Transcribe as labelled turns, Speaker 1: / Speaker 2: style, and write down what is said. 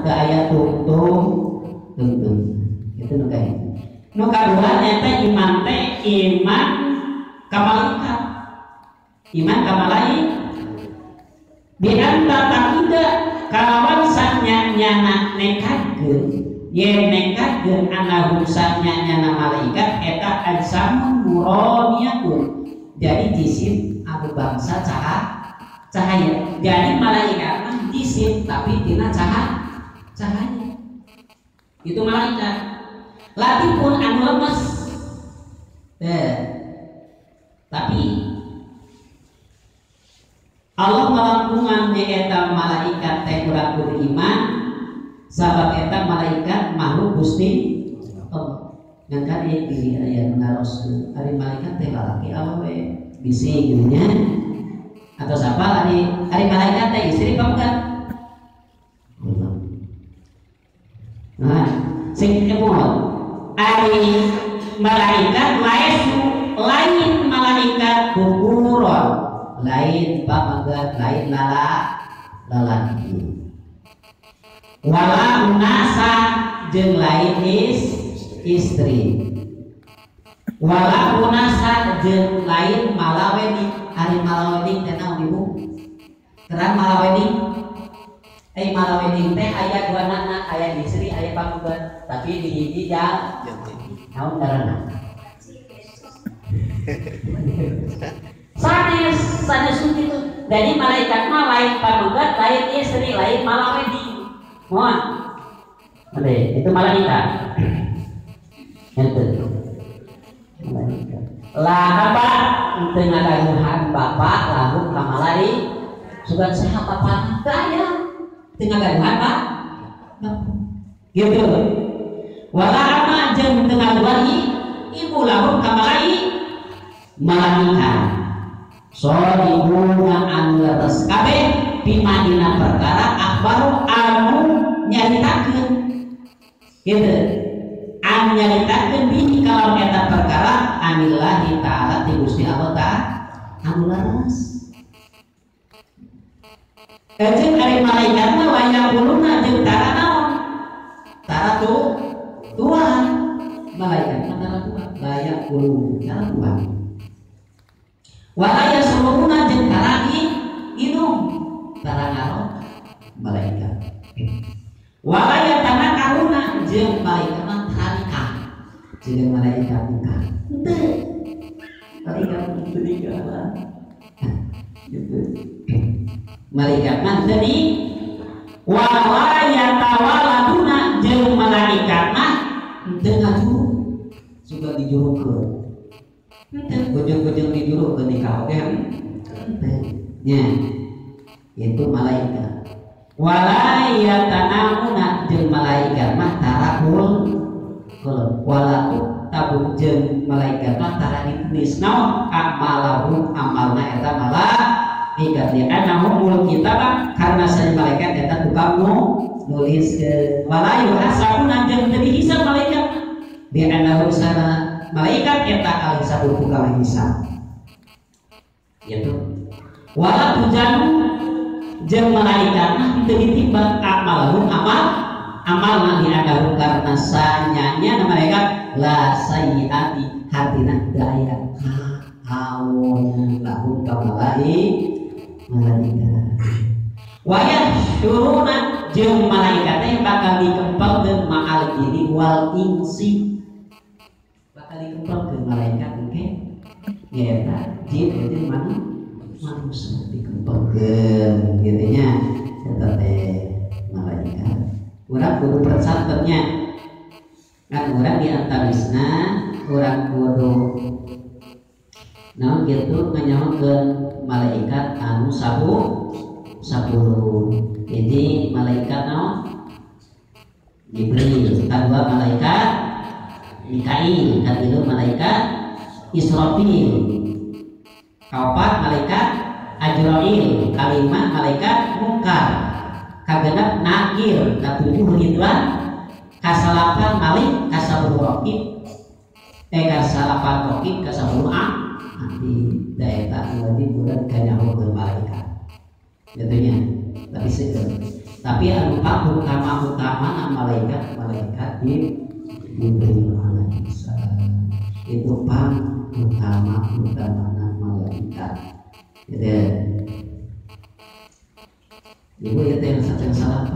Speaker 1: teu aya tungtung tungtung itu nu kahiji. Nu kadua nyaeta iman teh iman ka malaikat. Iman ka malaikat di antara tidak kalawan sanyana nekadkeun yen nekadkeun anahum sanyana malaikat eta ajsamun nuraniyatun. Jadi jisim anu bangsa cahaya. Jadi malaikat mah jisim tapi tina cahaya. Itu malaikat. Latipun anu lemes. Tapi Allah melangkungan eta malaikat teh kurang kudu iman sabab eta malaikat makhluk Gusti Allah. Ngan kan ieu diri aya naroskeun ari malaikat teh lalaki awewe bisi gitu nya atau siapa ari malaikat teh istri pamegat. Nah, sing emot ari malaikat laesu lain malaikat kukuron lain pamegat lain lalaki wala unasa jeung lain istri wala unasa jeung lain malaweni. Ari malaweni teh naon ibu? Terang malaweni malaweni teh aya dua nana, aya istri aya pamegat tapi di hiji jang naon ngaranna? Sanes sanes itu. Jadi malaikat mah lain pamegat, lain istri, lain malaweni. Mohon. Itu malaikat. Itu. Malaikat. Lah apa teu ngagaduhan bapak lamun ka malaikat sugan sehat bapana teu aya. Teu ngagaduhan pak. Gitu. Wala ama jeung teu ngagaduhan ibu lamun ka malaikat. Sodibuna anu leres kabeh bima dina perkara akhbaru anu nyaritakeun gitu anu nyaritakeun bihi kalawan eta perkara anillahi ta'ala ti Gusti Allah ta'ala anu leres. Jeung ari malaikat mah wayaquluna jeung tara naon tara tua malaikat mah tara tua wayaquluna tara tua wala yasuruna jeung tara inum tara ngarok malaikat wala yatanakahuna jeung malaikat mah tara nikah jeung malaikat nikah henteu malaikat teu nikah gitu malaikat mah teu wala yatawaladuna jeung malaikat mah henteu ngajuru suka dijurukeun henteu ujung-ujung dijuru ke nikah oge henteu nya itu malaikat wala yatanamuna jeung malaikat mah tarakul wala tabung jeung malaikat mah tara ditulis naon amalahum amalna eta malaikat li annahum kitab karena sae malaikat eta tukang nulis wala yuhasabuna jeung teu dihisab malaikat li annahum sana malaikat eta al-hisabul tukang hisab gitu wala tujanu jeung malaikat mah teu ditimbang amalhum amal amalna diadahu karena sanyanya malaikat la sayyiati hartina teu aya awon lahum ka malaikat wa yahsyuruna jeung malaikat teh bakal dikempelkeun ma'al jinni wal insi bakal dikempelkeun malaikat engke nyaeta jin itu manusia dikempelkeun kitu nya eta teh malaikat urang kudu persantennya kan urang di antawisna urang kudu naon kitu nganyahokeun malaikat anu 10. Ini malaikat naon Jibril, kadua malaikat Mikail, katilu malaikat Israfil, kaopat malaikat Ajrail, kalima malaikat Mungkar, kagenep Nakir, katujuh Ridwan, kasalapan Malik, kasapuluh Raqib, kasalapan Raqib, kasapuluh Ati. Daeta wajib urang kanyahokeun malaikat. Gitunya, tapi seueur. Tapi anu utama Jibril alaihissalam. Itu pang utama utama malaikat. Gitu ya. Ibu ya teh yang salah.